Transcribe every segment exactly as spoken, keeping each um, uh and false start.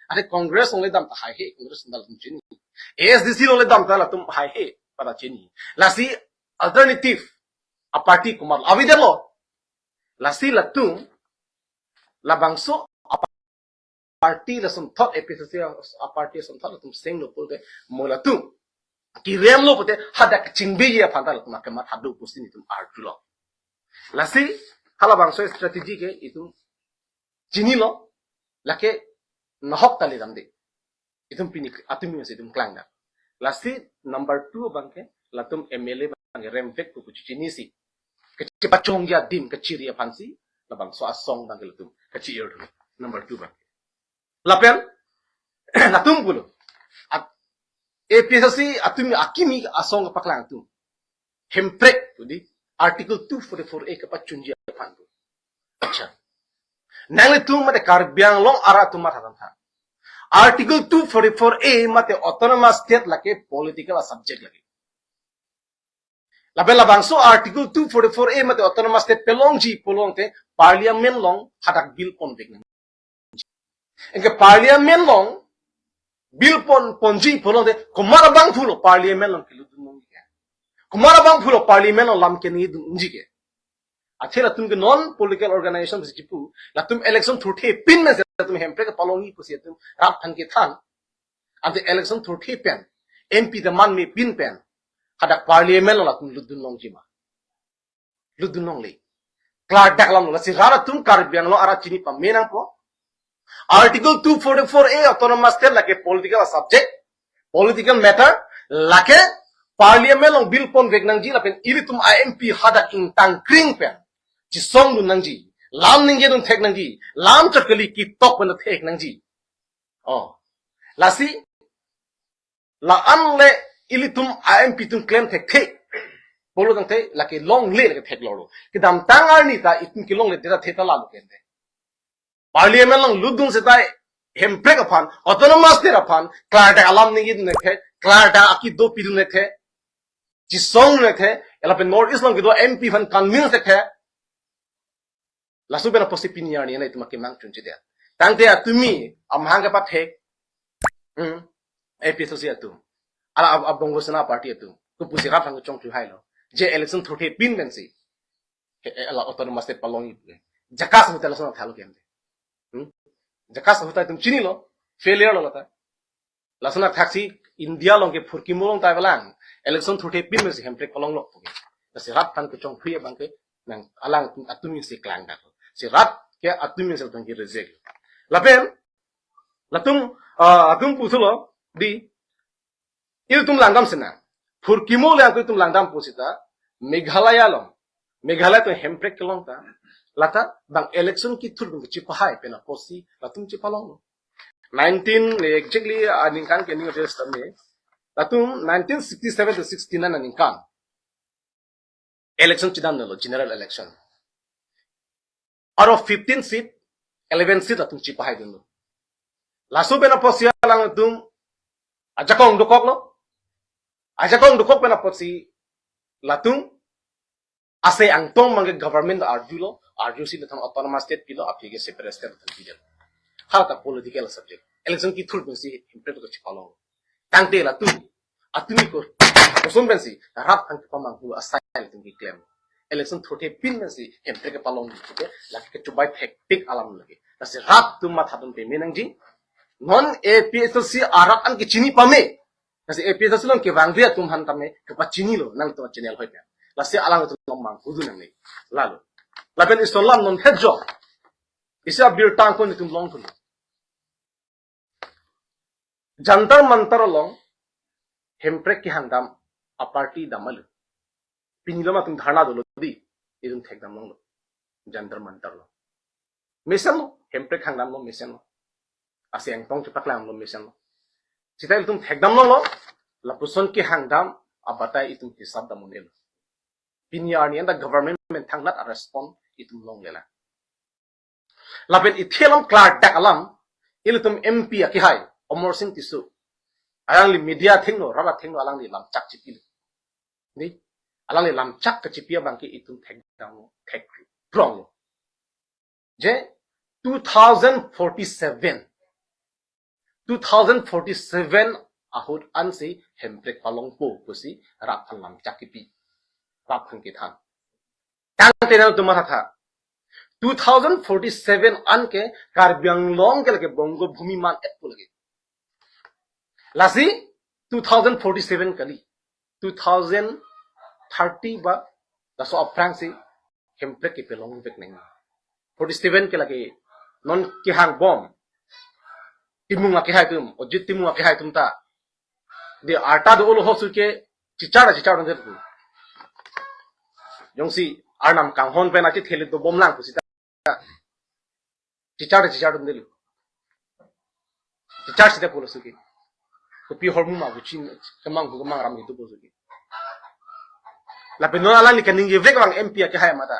Are Congress alongle dam ta haihe, Congress ta latum chini. A S D C alongle dam ta latum haihe, pada chini. Lasi alternative aparty komat lo? Avedetlo. Lasi latum labangso aparty lasonthot, A P H L C aparty lasonthot latum senglo pulote, mo latum kiremlo pulote hadak chingbeji aphan ta latum akemathado pusi nelitum arjulo. Lasi halabangso strategy ke itum chinilo, lake nahok ta le damde. Itum pini atum si itum klangdak. Lasi number two abangke latum M L A abangke remvek pu kuchi chinisi, kachepachongji adim kachiri aphansi labangso asong abangke latum kachi-ir dun. Number two abangke. Lapen latum pulo, at-, A P H L C atum akimi asong kapaklang atum Hemprek pu di, Article two forty-four A kapachunji aphan pu. Acha. Nanglitum mate Karbi Anglong arat atum matha tangtha. Article two forty-four A mate autonomous state lake political subject lake. Lapen labangso Article two forty-four A mate autonomous state pelongji pulote Parliament along hadak bill ponvek nang. Anke Parliament along bill pon, ponji pulote komat abangphulo Parliament along kelutdun nangji ke? Komat abangphulo Parliament along lam kenangdunji ke? Athe latum ke non political organization si chipu, latum election thurthepin mensi latum Hemprek palongji pusi latum rat aphan kethan. Ante election thurthe pen, M P ta manmepin pen, hadak Parliament along latum lutdun nangji ma? Lutdun nangle. Klardak alam lo, lasi rat atum Karbi Anglong arat chini pame nangpo. Article two forty-four A autonomous state lake political subject, political matter, lake Parliament along bill ponvek nangji lapen ilitum a M P hadak ingtangkring pen chisongdun nangji, lam ningjadun thek nangji, lam chot kali ketok pen thek nangji. Oh. Lasi la-an le ilitum a M P atum klem thekthe pulo tangte lake longle lake theklonglo. Kedamtang arni ta itum kelongle dera theta lalo kente. Parliament along lutdun seta Hemprek aphan, autonomous state aphan klardak alam ningjadun thekthe, klardak akido pidun thekthe, chisongdun thekthe, lapen North East along kedo M P aphan convince thekthe. Laso pen apotsi pini arni nelitum akemang chunchedet. Tangte atumi amahang kapathek, hmm, A P H L C atum, ala ab-, abongo sena party atum, kopusi rat aphan kechongthu hailo, je election thurthepin pensi ke, eh, ala autonomous state palongji pu ke. JACAS ahut ta lason athalo kente. Hmm? JACAS ahut ta itum chinilo, failure lo lata. Lason athaksi India along ke phurkimo along ta avelang. Election thurthepin pensi Hemprek palonglo pu ke. Lasi rat aphan kechongthu abangke nang alang atum si klangdak. Si rat ke atum si latum ke reject. Lapen latum, ah, atum puthotlo di, ilitum langdam sena. Phurkimo le angko itum langdam pusita Meghalaya along, Meghalaya atum Hemprek kelong ta, lata bang election kethur atum kachipahai pen apotsi latum chipalonglo. Nineteen, exactly, ah, ningkan ke ning res tame. Latum nineteen sixty-seven to sixty-nine aningkan election chedamlo, general election. Out of fifteen seat, eleven seat latum chipahaidunlo. Laso pen apotsi alangtum ajakong dokoklo. Ajakong dokok pen apotsi latum asai angtong abangke government arjulo, arjusi latum autonomous state pilo, aphi ke separate state latum pilo. Halata political subject. Election kethur pensi Hemprek to chipalong. Tangte latum, atumi ko, koson pensi rat aphan kepamanghu asai latum keklem. Election thurthepin pensi Hemprek kepalongji ke, lake kechobai thektik alam lake. Lasi rat atum mathadun peme nangji. Non A P H L C arat an kechini pame. Lasi A P H L C along kevangve atum aphan tame kepachinilo nangtum channel hoi pen. Lasi alangtum manghudu nangne. Lalo. Lapen isolam non hejok. Isi abirta angko nelitum longthu. Jantar Mantar along Hemprek kehangdam aparty dam alu. Pini lo ma atum dharna dolo di, itum thekdam longlo. Jantar Mantar along. Mesenlo, Hemprek hangdamlo mesenlo. Asai angtong chepaklanglo mesenlo. Sita itum thekdam longlo, lapuson kehangdam abatai itum hisap dam un-elo. Pini arni anta government pen thangnat arespond itum longlelang. Lapen ithe alam klardak alam, ilitum M P akehai, Amarsing Tisso. Alangli media athengno, rat athengno alangli lamchak chipilo. Di, alangli lamchak kachipi abangke itum thekdamlo, thekpronglo. Je, two thousand forty-seven. two thousand forty-seven ahut ansi Hemprek palongpo pusi rat aphan lam chak kipi. Rat aphan kethan. Tangte nangtum mathatha. Two thousand forty-seven anke Karbi Anglong ke lake Bongo Bhumi man-et pu lake. Lasi two thousand forty-seven kali. Two thousand thirty ba laso aphrangsi Hemprek kepalongvek nang. Forty-seven ke lake non kehang bom. Timung akehai atum, Ajit Timung akehai atum ta. Di arta do-olo ho suke chichar chichar nang tu. Jongsi arnam kanghon pen achi thele do bom lang pusi ta. Chichar chichar dun delu. Chichar sita pulo suke. Kopi hormu ma buchin kemang hu kemang ram itu pulo suke. Lapen non alangli kaningje vek abang M P akehai mata.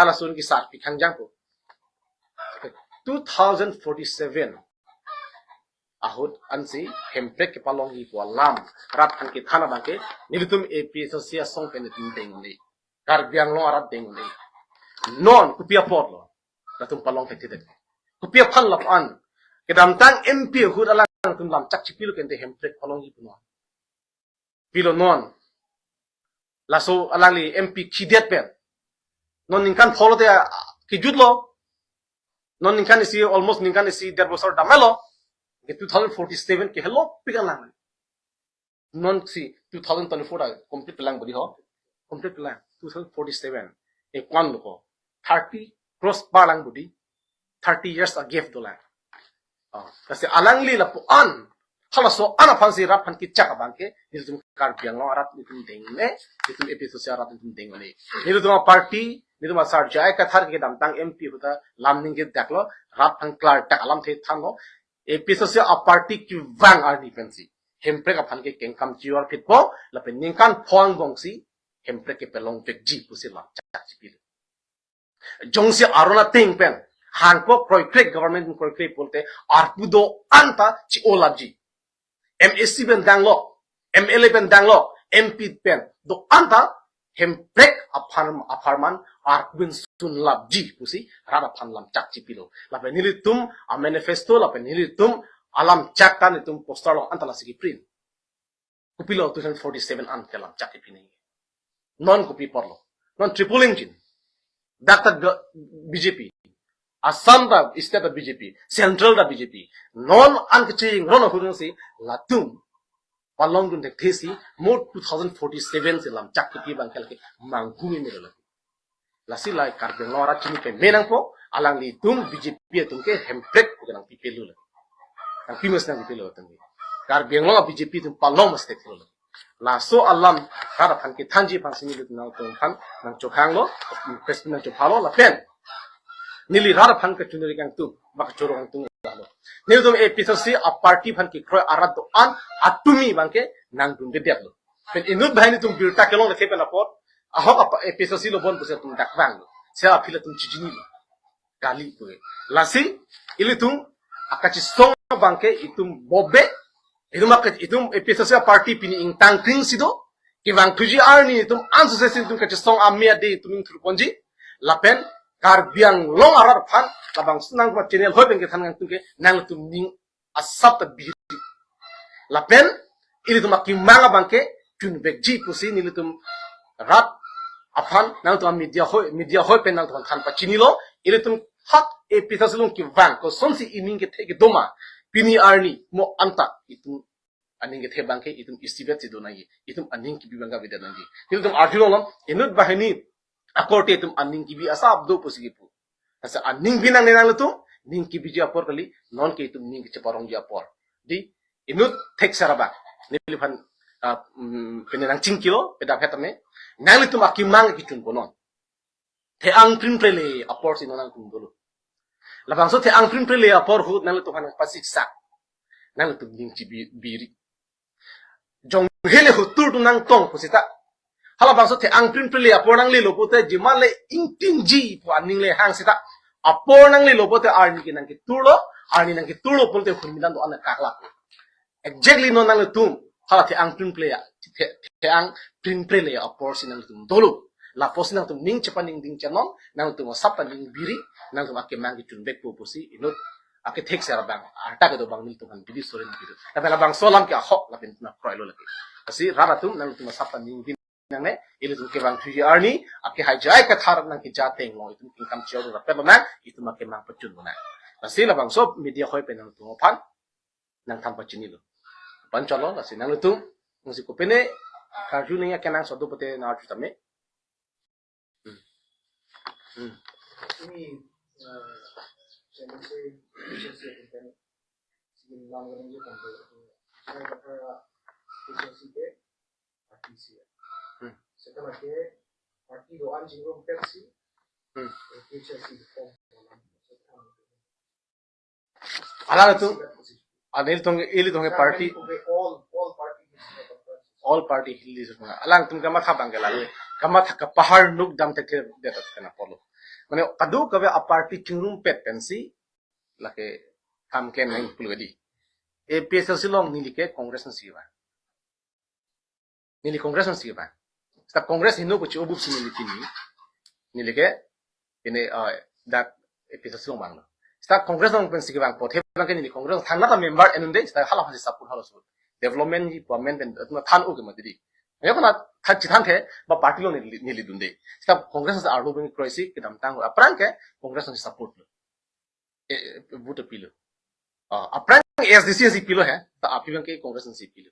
Halason ke sarpi khangjang po. Two thousand forty-seven ahut ansi Hemprek kepalongji pu alam rat aphan kethan abangke nelitum A P H L C asong pen nelitum deng un-e. Karbi Anglong arat deng un-e. Non kopi apotlo latum palongvek thekthe? Kopi aphan lapu-an? Kedamtang M P ahut alangtum lam chak chipilo kente Hemprek palongji pu non. Pilo non. Laso alangli M P khidet pen. Non ningkan pholo te, ah, kejutlo. Non ningkan isi, almost ningkan isi der bosor damlo. Ke two thousand forty-seven ke helopik alang. Non si two thousand twenty-four ta complete lang bodi ho. Complete lang. Two thousand forty-seven. E kwan lo ko. Thirty cross par lang bodi. Thirty years a gap do lang. Oh, lasi alangli lapu-an. Halaso an aphansi rat aphan kechak abangke nelitum Karbi Anglong arat nelitum deng un-e, nelitum A P H L C arat nelitum deng un-e. Nelitum aparty, nelitum asar J I Kathar kedamtang M P ahut ta lam ningje daklo, rat aphan klardak alamthe thanlo. A P H L C aparty kevang arni pensi Hemprek aphan ke kengkam chior phitpo, lapen ningkan pho angbongsi Hemprek kepalongvekji pusi lam chak chipilo. Jongsi aron ateng pen hangko kroikre, government kroikre pulote arpu do-an ta chi-o lapji. M A C pen danglo, M L A pen danglo, M P pen do-an ta Hemprek aphan, apharman arpu pen sun lapji pusi rat aphan lam chak chipilo. Lapen nelitum a manifesto, lapen nelitum alam chak ta nelitum poster along anta lasi keprint. Kopilo two thousand forty-seven an ke lam chak kipi nang? Non kopi apotlo? Non triple engine. Dak ta ga-, B J P. Assam ta state ta B J P. Central ta B J P. Non an kecheng ron ahut si latum palongdun thekthe si mo two thousand forty-seven si lam chak kipi abangke lake manghumi melo lake. Lasi la Karbi Anglong arat chini pame nangpo, alanglitum B J P atum ke Hemprek pu ke nangpipe lo la. Nangpi mas nangpipe lo atum ke. Karbi Anglong B J P atum palong mas tek lo la. Laso alam rat aphan kethanji aphansi nelitum nangtum aphan nangchohanglo, press meet nangchophalo lapen neli rat aphan kachonari kangtung, bak choro kangtung lo. Nelitum A P H L C aparty aphan kekroi arat do-an atumi abangke nangdundedetlo. Pen inut banghini atum birta kelong lake pen apot, ahok apa A P H L C lo bon pusi atum dak vanglo. Seta aphi latum chichinilo. Kali pu ke. Lasi ilitum akachesong abangke itum bobe, itum aka-, itum A P H L C aparty pini ingtang kring si do, kevang thuji arni itum ansu sesi itum kachesong ame ade itum ingthur ponji, lapen Karbi Anglong arat aphan, labangso nang channel hoi pen kethan kangtung ke, nangtum ning asap ta biri. Lapen ilitum akemang abangke chunvekji pusi nelitum rat aphan nangtum media hoi, media hoi pen nangtum aphan than pachinilo, ilitum hak A P H L C along kevang kosonsi ining kethe kedo ma, pini arni mo anta itum aning kethe abangke itum isivet si do nangji, itum aning kebi abangke avedet nangji. Nelitum arjulong lo, inut banghini akorte itum aning kebi asap do pusi kipu. Asa aning binong nanglitum, ning kebiji apor kali, non ke itum ning kecheparongji apor. Di, inut thek sar abang. Neliphan, ah, mm, pini nangchingkilo, peda phet ame. Nanglitum akemang kechun ponon. The-ang prinprele apor si non nangtum dolo. Labangso the-ang prinprele apor ahut nanglitum aphan pasiksak. Nanglitum ning chibi biri. Jong hele hutur atum nangtong pu seta. Halabangso the-ang prinprele apor nanglelo pute jima le ingtingji pu aning le hang seta. Apor nanglelo pute arni ke nangketurlo, arni nangketurlo pute hurmidan do-an kaklak. Exactly non nangtum hala the-ang prinprele a, the, the-ang prinprele apor si nangtum dolo. Lapusi nangtum ning chepaningding chenon, nangtum asap ta ning biri, nangtum akemang kechunvekpo pusi inut Akethek sera bang, arta kedo abang nelitum aphan bidi sorin kedo. Tapi labangso alam ke ahok lapen tuna kroilo lagi. Lasi rat atum nangtum asap ta ningdin nangne, ilitum kevang thuji arni, akehai J I Kathar nangkeja ateng along itum kengkam chiyong rapet lonang, itum akemang pachun lonang. Lasi labangso media hoi pen nangtum aphan nangthan pachinilo. Pan cholo, lasi nangtum, nangsi kopine, karju nangji akenangsot do pute nang arju tame. Hmm. Hmm. Ini, eh, saya masih, saya sih kan, sih bilang orang juga kan, saya kata, saya sih ke, parti sih. Hmm. Setelah ke, parti doan chingrum pet sih, Hmm. Saya sih form. Alangtum, ah, nelitum, ilitum ke party, All, all party. All party Hill District. Alangtum kamatha abang ke lalu. Kamatha kapahar nuk dam teke dia tat kena polo. Mane kadokave aparty chingrumpet pensi lake kam klem nang pulu di. A P H L C along neli ke Congress nangsi ba. Neli Congress nangsi ba. Seta Congress heno ko chi obup si neli chini. Neli ke ini, ah, dak A P H L C along abang lo. Seta Congress along pensi kevang apot, he abang ke neli Congress thangnatta member en un-e, seta hala aphansi support halaso. Development ji payment pen than-o ke mati di. Ya kona than chithan the, ba party along neli, neli dun-e. Seta Congress nangsi arlo pen kroisi kedamtang aphrang ke Congress nangsi support lo. Eh, eh, vote pilo. Ah, aphrang A S D C nangsi pilo he, ta aphi abang ke Congress nangsi pilo.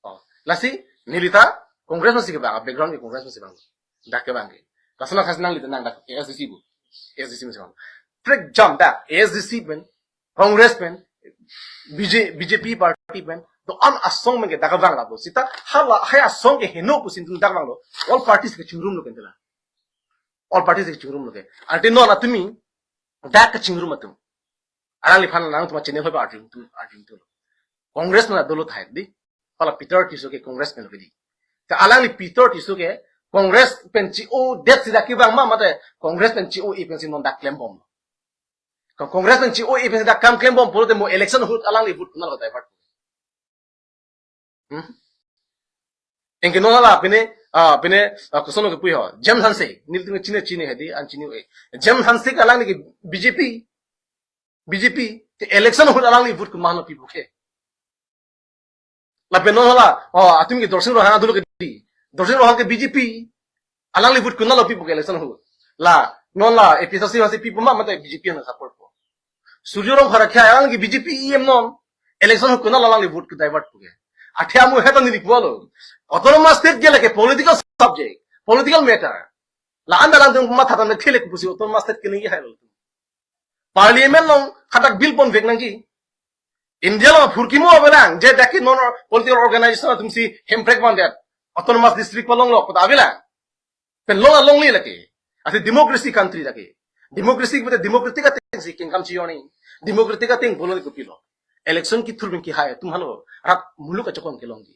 Oh, lasi neli ta Congress nangsi kevang, background ke Congress nangsi vang. Dak kevang ke. Lason khas nangli ta nang dak A S D C bu. A S D C nangsi vang. Prek jam dak A S D C pen, Congress pen, B J, B J P party pen, do-an asong pen ke dak vanglo. Seta hala hai asong ke heno pusi nelitum dak vanglo. All parties ke chingrum lo ke entela. All parties ke chingrum lo ke. Ante non atumi dak ke chingrum atum. Alangliphan nangtum channel hoi ba arjung tu, arjung tu. Congress na dolo thai di. Hala Peter Tisso ke Congress pen lo di. Ta alangli Peter Tisso ke Congress pen chi-odet si dak kevang ma mate Congress pen chi-o-e pensi non dak klembom. Ka Congress pen chi-o-e pensi dak kam klembom pulote mo election ahut alangli vote kunal ko divert. Hmm? Anke non hala pine, ah, pine, ah, koson ke pui ho. James Hanse, nelitum chini chini he di, an chini-e. James Hanse ke alangli ke B J P, B J P, te election ahut alangli vote ko mahano pipo ke. Lapen non hala, oh, atumi ke Dorsing Ronghang dolo ke di. Dorsing Ronghang ke B J P, alangli vote kunal lo pipo ke election ahut. La, non la, A P H L C nangsi pipo ma mate B J P nang support po. Surjya Rongphar akhai alangli ke B J P E M non, election ahut kunal alangli vote ke divert po ke. Athe amu heta neli pulo. Autonomous state ke lake political subject, political matter. La-an alangtum matha tame thele pusi autonomous state ke nangji hai lo. Parliament along hadak bill ponvek nangji. India along phurkimo avelang, je dak ke non political organization atumsi hemprek vandet. Autonomous district palong lo, kota avelang. Pen long alongle lake. Athe democracy country lake. Democracy pute democratic ateng si kengkam chiyoni. Democratic ateng bolon kopilo. Election kethur pen kehai atum halo. Rat muluk ajakong kelongji.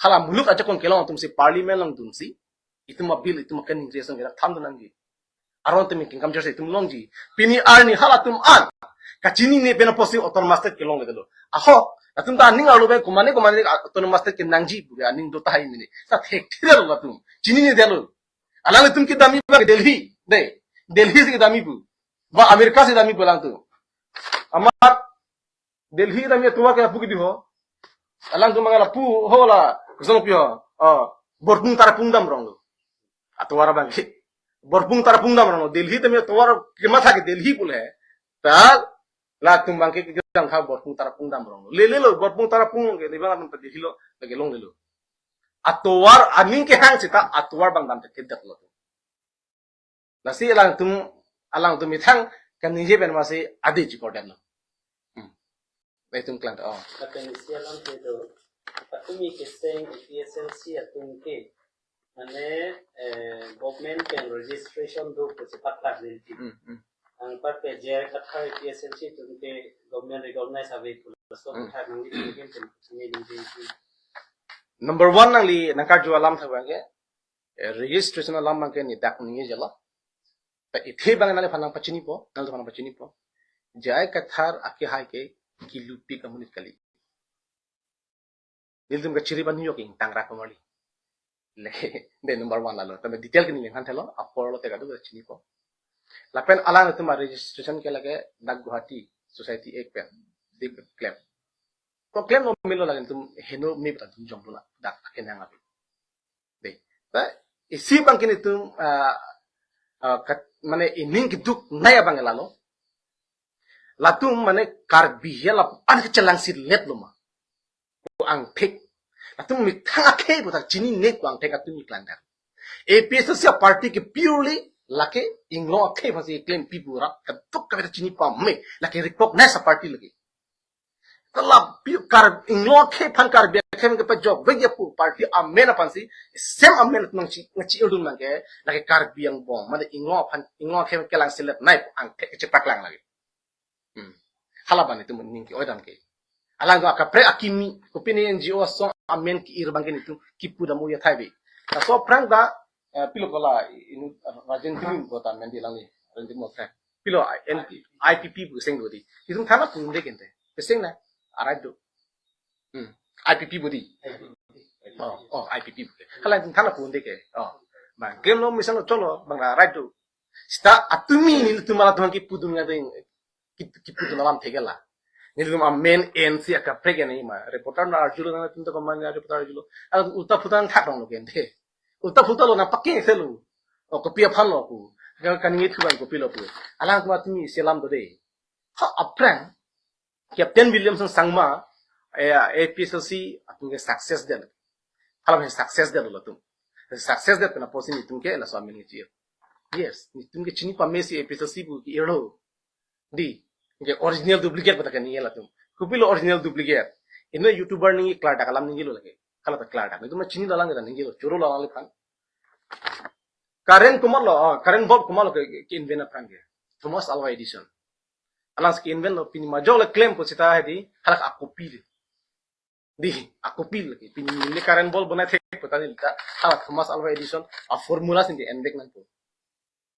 Hala muluk ajakong kelong atumsi parliament along dunsi. Itum abill, itum akening riasong kerak tham dun nangji. Aron atum kengkam jarsi itum longji. Pini arni halatum an. Kachinine pen apotsi autonomous state kelongledetlo. Ahok, latum ta aning arlo pen komane komane autonomous state kenangji pu aning do tahai mene. Sa thekthelo latum. Chininedetlo. Alanglitum kedamji abang Delhi. De. Delhi si kedamji pu. Ba America si damji pu alangtum. Amat Delhi damji atovar ke lapu kidi ho. Alangtum abang lapu ho la, koson pi ho. Oh, Borpung Tarapung dam ronglo. Atovar abang ke. Borpung Tarapung dam ronglo. Delhi damji atovar kematha ke Delhi pule. Ta latum abang ke kedam tha Borpung Tarapung dam ronglo. Lelelo, Borpung Tarapung ke, ni abang ta Delhi lo, lake longlelo. Atovar aning kehang seta atovar abang dam te kedetlo. Lasi alangtum, alangtum methang kaningje pen masi adi chikordetlo. Hmm. Itum klang ta, oh. Lapen isi alam ke do, patumi keseng A P H L C atum ke, mane, eh, government pen registration do pusi pathak neli. Hmm, hmm. Anparke J I Kathar A P H L C atum ke government recognize ave pulo. So, Hmm. Pathak nangli pen pen pen neli. Number one nangli nangkarju alam tha abang ke, eh, registration alam abang ke neli dak ningjelo. Ta ithe abang nangliphan nangpachinipo, nangliphan nangpachinipo. J I Kathar akehai ke kilupik amonit kali. Nelitum kachiri ban yok ingtang rak marli. Lake, de number one lalo. Tame detail ke neli nangthanthelo, apor lote kadokave chinipo. Lapen alangtum a-registration ke lake dak Guwahati. Society Act pen. Di klem. Ko klemlo melo lake nelitum heno me ta nelitum jonglo la. Dak akenang api. Dei. Ta isi abang ke nelitum, ah, ah, kat, mane ining keduk nai abang lalo. Latum mane Karbi ya lapu-an kechelangselet lo ma. Ko angthek. Latum methang akhei putar chinine ko angthek atum iklang dak. A P H L C a party ke purely lake inglong akhei aphansi klem pi pu rap keduk kave ta chini pame. Lake recognize a party lake. Kala pi Kar inglong akhei aphan Karbi akhei aphan kepajokvek ya pu party amen aphansi, same amen nangchi, nangchi ildun nangke, lake Karbi angbong, mane inglong aphan, inglong akhei aphan kelangselet nai pu angthek kechepaklang lake. Hmm. Hala abang nelitum ning ke-oi dam ke. Alangtum akaprek akimi, kopine N G O asong amen ke-ir abang ke nelitum kipu dam u ya thai be. Laso aphrang ta, eh, pilo kola, inu, eh, Rajen Timung ko ta amen di alangli, Rajen Timung ko. Pilo, eh, N P, I P P pu seng do di. Nelitum thana pu un-e ke ante. Peseng na, arai do. Hmm. I P P pu di. Oh, oh, I P P pu ke. Hala nelitum thana pu un-e ke. Oh. Bang, klemlo mesen lo cholo, bang arai do. Seta atumi nelitum alam atum kipudun ngading, kip-, kipudun alam thekela. Nelitum amen ensi akaprek ani ma. Reporter na arjulo nangtum to koman ya reporter arjulo. Alang ulta phuta nangthak dong lo ke ante. Ulta phuta lo nangpakeng selo. O kopi aphan lo pu. Ka-, kaningit kuban kopilo pu. Alangtum atumi selam do dei. Ha aphrang Captain Williamson Sangma, eh, A P H L C atum ke success det. Hala pen success det latum. Success det pen apotsi nelitum ke laso amen nangchi-ir. Yes, nelitum ke chini pamesi A P H L C pu ke-irlo. Dei, ke original duplicate pu ta ke ningje latum. Kopilo original duplicate. Ino YouTuber ningje klardak alam ningjelo lake. Hala ta klardak. Nelitum chinilo alang ke ta ningjelo. Choro lo alangliphan. Current komatlo, ah, current bulb komatlo ke, ke, ke-invent aphrang ke. Thomas Alva Edison. Alang si ke-invent lo, pini majok le klempo seta hedi, hala ke akopi le. Dei, akopi le ke, pini neli current bulb bonai thek pu ta neli ta, hala Thomas Alva Edison, a-formula si neli envek nangpo.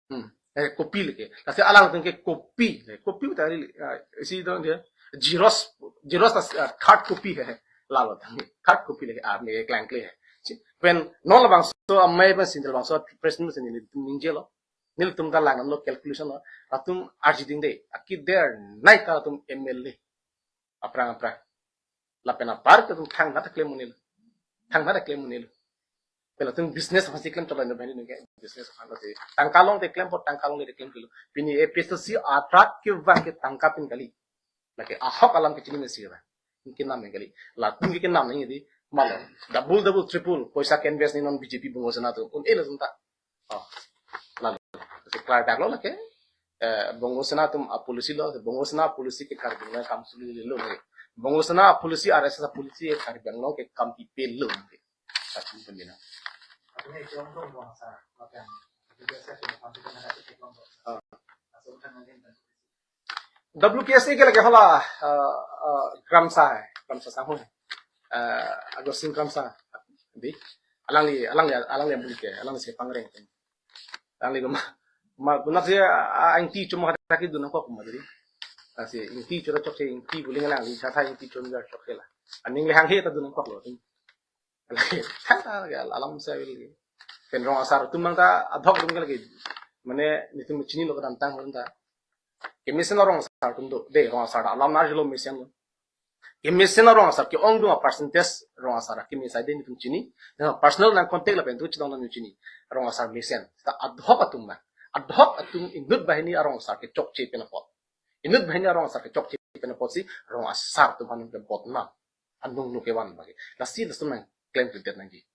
Hmm, eh, kopi le ke. Lasi alangtum ke kopi, eh, kopi ta neli, ah, isi dong dia, Xerox, Xerox ta, ah, third copy he, lalo ta, third copy le ke, ah, me klangkle he. Si, pen, non labangso, amei pen si labangso, president si nelitum ningjelo. Nelitum ta langdamlo calculation lo. Latum arjiding dei. Akider nai ta latum M L A. Aphrang aphrang. Lapen apar ke latum thangnatta klem un-elo. Thangnatta klem un-elo. Pen latum business aphansi klem cholo ino bhani nungke. Business aphan lo si. Tangka longte klempo, tangka longle te klem kilo. Pini A P H L C arat kevang ke tangka pen kali. Lake ahok alam ke chinine si ra. Kenam pen kali. Latum ke kenam nangji dei. Malo. Double, double, triple. Poisa ke-invest ni non B J P Bongo Sena atum. Un-elo atum ta. Oh. Lalo. Si klardak lo lake. Eh, Bongo Sena atum a-policy lo. Bongo Sena a-policy ke Karbi Anglong kam suli lo lake. Bongo Sena a-policy, R S S a-policy ke Karbi Anglong ke kam pipe lo lake. Satu pembina. Ah. W K S A ke lake hala, eh, eh, Kramsa hai, Kramsa Sangho hai. Eh, Agor Sing Kramsa. Dei. Alangli, alangli, alangli ambul ke, alangli si pangreng. Alangli koma, ma, kuna si, ah, ingti chom hada ki dunang kok ma dei. Asi ingti chom chokche, ingti buling alangli, sa tha ingti chom chokche la. Aning le hanghe ta dunang kok lo. Lake, thangta lake alam si abil ke. Pen rong asar atum abang ta adhok atum ke lake. Mane nelitum chinilo kedamtang atum ta. Kemesen arong asar atum do. Dei, rong asar alam arjulo mesen lo. Kemesen arong asar ke-ongdung a-percentage rong asar akemesen dei nelitum chini. Nang personal nang contact lapen tu chidong nang chini. Rong asar mesen. Ta adhok atum abang. Adhok atum inut banghini arong asar kechokche pen apot. Inut banghini arong asar kechokche pen apotsi rong asar atum aphan ke bodnam. Anung nu kevan bagi. Lasi lason nang klem kredit nangji.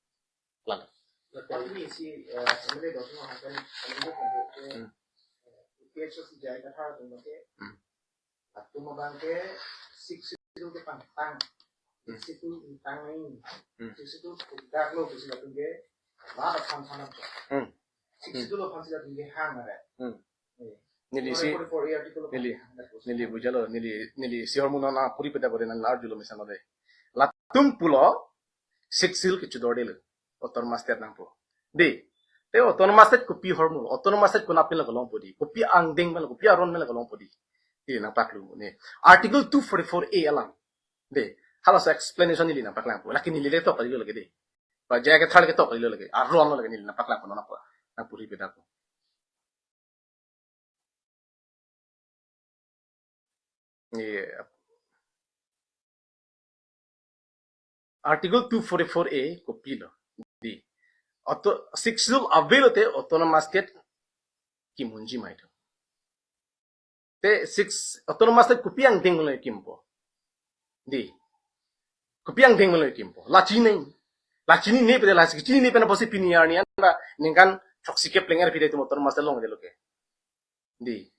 Lalo. Lapen ini si, eh, M L A dok mo hakan, M L A dok mo ke, Hmm. eh, P H C J I Kathar dok mo ke, Hmm. atum abang ke Sixth Schedule ke pangtang. Hmm. Sixth Schedule pangtang ni. Hmm. Sixth Schedule pangtang lo, sila atum ke, ba atum sana. Hmm. Sixth Hmm. Schedule aphan sila atum ke hang ada. Hmm. Eh. Neli si, Forty-four A article neli, hang ada. Neli bujalo, neli, neli si hormu nona puri peda bore nang arjulo mesen lo dei. Latum pulo, Sixth Schedule kechodor detlo. Autonomous State nangpo. Dei. Te Autonomous State kopi ahormu, Autonomous State konat pen lo kelongpo dei. Kopi angdeng pen lo, kopi aron pen lo kelongpo dei. Dei nangpaklang ne. Article two forty-four A alam. Dei. Halaso explanation neli nangpaklangpo. Lake neli le tok kalilo lake dei. Ba J I Kathar le ketok kalilo lake. Aron lo lake neli nangpaklangpo nonakpo. Nang puri peda po. eh, Article two forty-four A kopilo? Dei. Auto, Sixth Schedule avelo te autonomous state kim unji ma itum. Te six autonomous state kopi angdeng lo kimpo? Dei. Kopi angdeng lo kimpo? La chinine. La chinine pe, la chinine pen apotsi pini arni an ra ningkan throksi kep pleng arphi te itum autonomous state longdetlo ke. Dei.